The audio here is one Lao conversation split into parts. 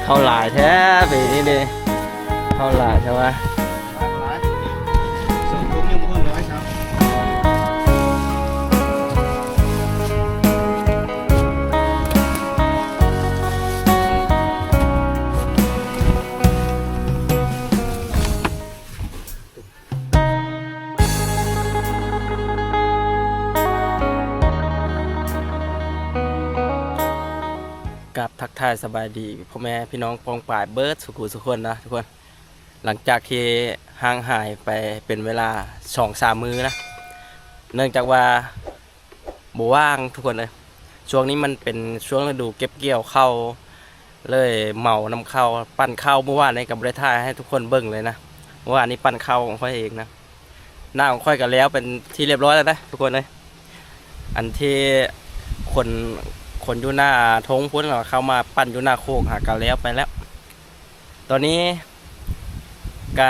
ເຂົ້າຫຼາຍແທ້ປີນີ້ເດ ເຂົ້າຫຼາຍແທ້ວະ. ກາບທັກທາຍສະບາຍດີພໍ່ແມ່ພີ່ນ້ອງປ້ອງປາຍເບິດສູ່ຜູ້ສູ່ຄົນນະທຸກຄົນ. ຫຼັງຈາກທີ່ຫ່າງຫາຍໄປເປັນເວລາສອງສາມມື້ນະ ເນື່ອງຈາກວ່າ ບໍ່ວ່າງທຸກຄົນເອີຍ. ຊ່ວງນີ້ມັນເປັນຊ່ວງລະດູເກັບກ່ຽວເຂົ້າ ເລີຍເມົານຳເຂົ້າ ປັ່ນເຂົ້າ ມື້ວານນີ້ກໍບໍ່ໄດ້ຖ່າຍໃຫ້ທຸກຄົນເບິ່ງເລີຍນະ. ມື້ວານນີ້ປັ່ນເຂົ້າຂອງຂ້ອຍເອງນະ. ນາຂອງຂ້ອຍກໍແລ້ວເປັນທີ່ລຽບຮ້ອຍແລ້ວນະທຸກຄົນເອີຍ. ອັນທີ່ຂົນ ຂົນຢູ່ໜ້າທົ່ງພຸ້ນ ເຂົ້າມາປັ່ນຢູ່ໜ້າໂຄກຫາກໍແລ້ວໄປແລ້ວ. ຕອນນີ້ກະ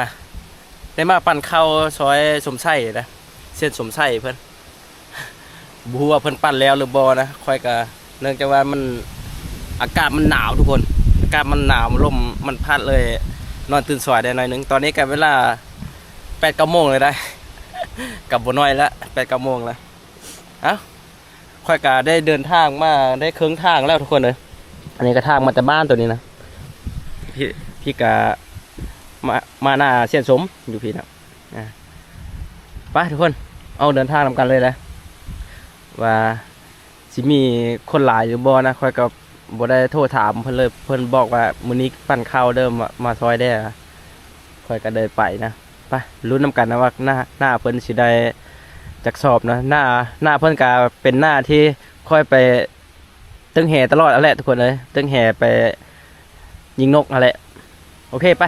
ໄດ້ມາປັ່ນເຂົ້າຊອຍສົມໄຊນະ ເສັ້ນສົມໄຊເພິ່ນ ບໍ່ຮູ້ວ່າເພິ່ນປັ່ນແລ້ວຫຼືບໍ່ນະ. ຂ້ອຍກະ ເນື່ອງຈາກວ່າມັນ ອາກາດມັນໜາວທຸກຄົນ ອາກາດມັນໜາວ ລົມມັນພັດເລີຍ ນອນຕື່ນສວາຍໄດ້ໜ້ອຍໜຶ່ງ. ຕອນນີ້ກະເວລາແປດເກົ້າໂມງແລ້ວໄດ໋ ກະບໍ່ໜ້ອຍລະ ແປດເກົ້າໂມງລະ. ເອົ້າ ຂ້ອຍກະໄດ້ເດີນທາງມາໄດ້ເຄິ່ງທາງແລ້ວທຸກຄົນເອີຍ. ອັນນີ້ກະທາງມາແຕ່ບ້ານໂຕນີ້ນະ ພີ່ ພີ່ກະມາ ມາໜ້າເຊນສົມຢູ່ພີ້ນະ. ອາ ໄປທຸກຄົນ ອອກເດີນທາງນຳກັນເລີຍແຫຼະ ວ່າຊິມີຄົນຫຼາຍຫຼືບໍ່ນະ. ຂ້ອຍກະບໍ່ໄດ້ໂທຖາມເພິ່ນເລີຍ ເພິ່ນບອກວ່າມື້ນີ້ປັ່ນເຂົ້າເດີ ມາ ມາຊອຍແດ່. ຂ້ອຍກະເລີຍໄປນະ. ໄປລຸ້ນນຳກັນນະວ່າໜ້າ ໜ້າເພິ່ນຊິໄດ້ຈັກສອບນະ. ໜ້າ ໜ້າເພິ່ນກະເປັນໜ້າທີ່ຂ້ອຍໄປຕຶງແຫຕະຫຼອດຫັ້ນແຫຼະທຸກຄົນເອີຍ ຕຶງແຫໄປຍິງນົກຫັ້ນແຫຼະ. ໂອເຄ ໄປ.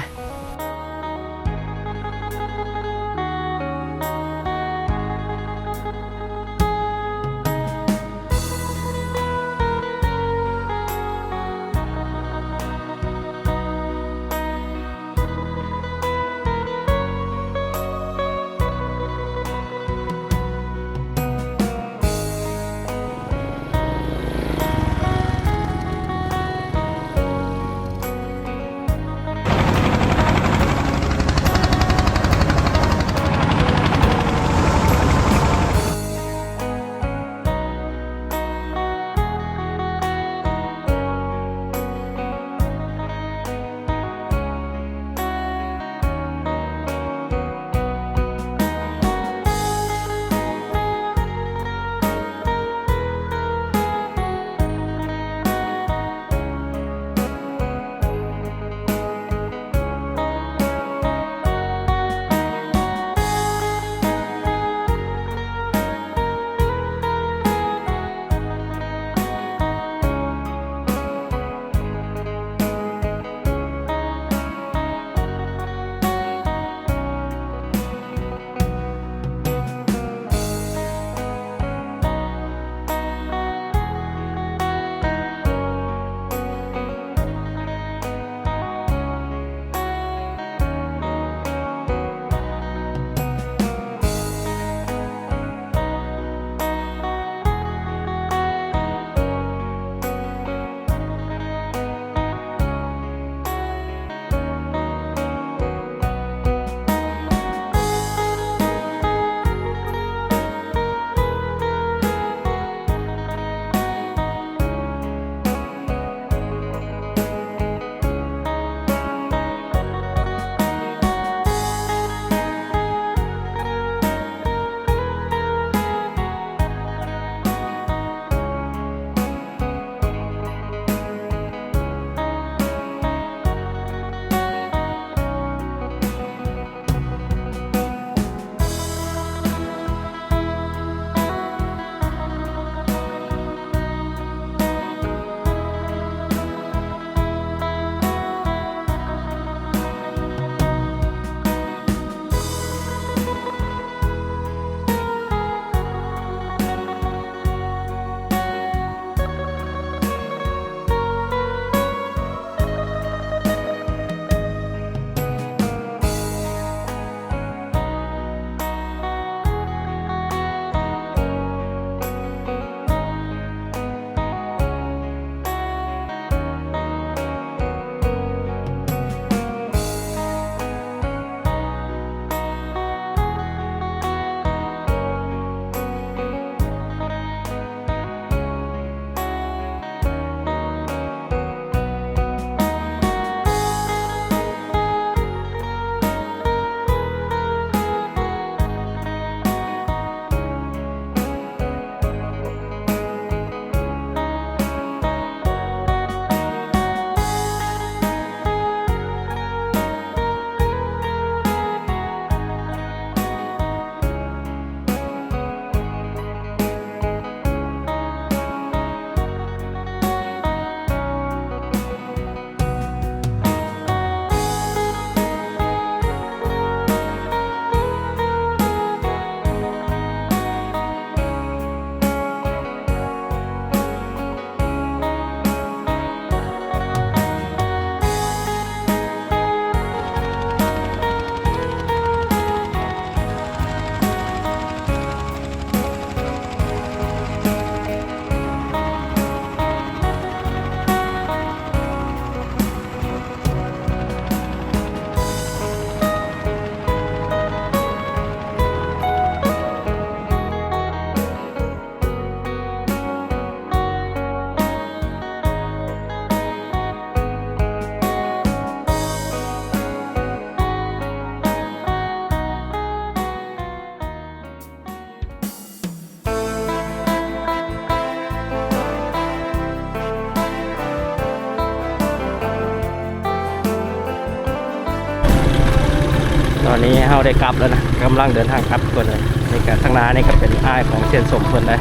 ຕອນນີ້ເຮົາໄດ້ກັບແລ້ວນະ ກຳລັງເດີນທາງກັບເພິ່ນເລີຍ. ນີ້ກະທາງໜ້ານີ້ກະເປັນອ້າຍຂອງຊຽນສົມເພິ່ນເດ້.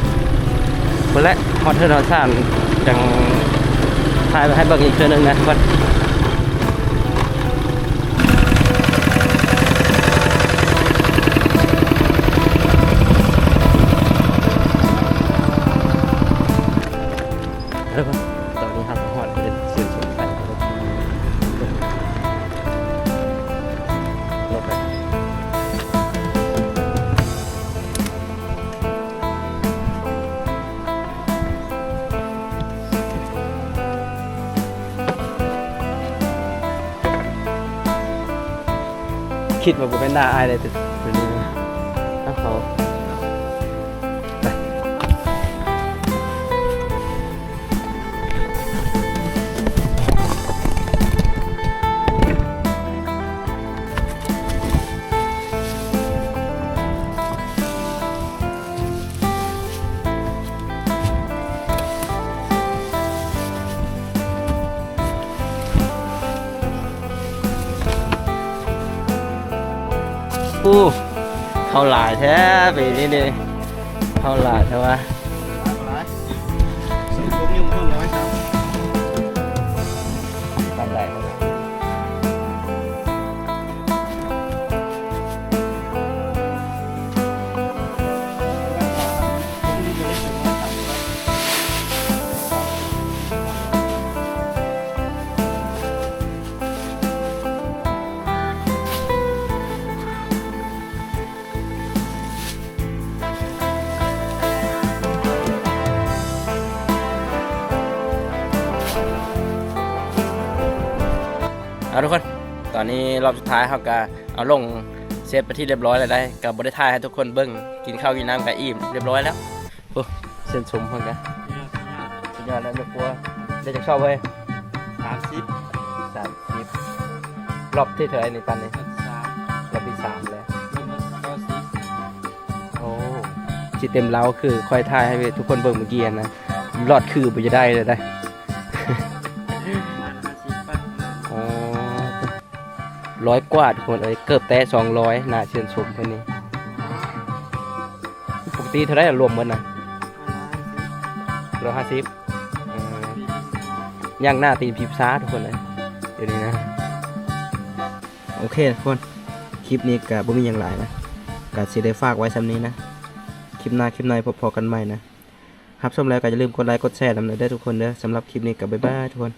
ພຸ້ນແຫຼະ ຮອດເຮືອນຮອດຊານ ຈັ່ງຖ່າຍໃຫ້ເບິ່ງອີກເທື່ອໜຶ່ງນະທຸກຄົນ. ແລ້ວກໍຕອນນີ້ເຮົາກໍຮອດເຮືອນຊຽນສົມແລ້ວ. ຄິດວ່າບໍ່ແມ່ນໜ້າອ້າຍເລີຍ ໂຕນີ້ນະ. ເອົາ ເຂົ້າໄປ. ໂອ້ ເຂົ້າຫຼາຍແທ້ປີນີ້ນີ້ ເຂົ້າຫຼາຍແທ້ວະ. ເອົາ ທຸກຄົນ ຕອນນີ້ຮອບສຸດທ້າຍເຮົາກະເອົາລົງເຊັດເປັນທີ່ຮຽບຮ້ອຍແລ້ວໄດ໋ ກະບໍ່ໄດ້ຖ່າຍໃຫ້ທຸກຄົນເບິ່ງ. ກິນເຂົ້າກິນນ້ຳກະອີ່ມຮຽບຮ້ອຍແລ້ວ. ໂອ້ ເສັ້ນສົມເພິ່ນກະສຸດຍອດແລ້ວ. ແມ່ຄົວໄດ້ຈັກຊອບເວີຍ? ສາມສິບ ສາມສິບ. ຮອບທີເທົ່າໃດນີ້ ປັ້ນນີ້? ສາມ ຮອບທີສາມແລ້ວ. ໂອ້ ຊິເຕັມເລົາຄືຂ້ອຍຖ່າຍໃຫ້ທຸກຄົນເບິ່ງມື້ກີ້ຫັ້ນນະ ຮອບຄືບໍ່ຈະໄດ້ເລີຍໄດ໋. ໂອ້ ຮ້ອຍກວ່າ ທຸກຄົນເອີຍ ເກີບແຕະສອງຮ້ອຍ ໜ້າເຊື່ອນຊົມເພິ່ນນີ້. ປົກກະຕິເທົ່າໃດລວມໝົດນະ? ຮ້ອຍຫ້າສິບ. ເອີ ຍ່າງໜ້າຕີນຜີບຊ້າ ທຸກຄົນເອີຍ ດຽວນີ້ນະ. ໂອເຄ ທຸກຄົນ ຄລິບນີ້ກະບໍ່ມີຫຍັງຫຼາຍນະ ກະຊິໄດ້ຝາກໄວ້ສ່ຳນີ້ນະ. ຄລິບໜ້າ ຄລິບໃນ ພົບພໍ້ກັນໃໝ່ນະ. ຮັບຊົມແລ້ວກໍຢ່າລືມກົດໄລກົດແຊນຳເດີທຸກຄົນເດີ. ສຳລັບຄລິບນີ້ກໍບາຍບາຍທຸກຄົນ.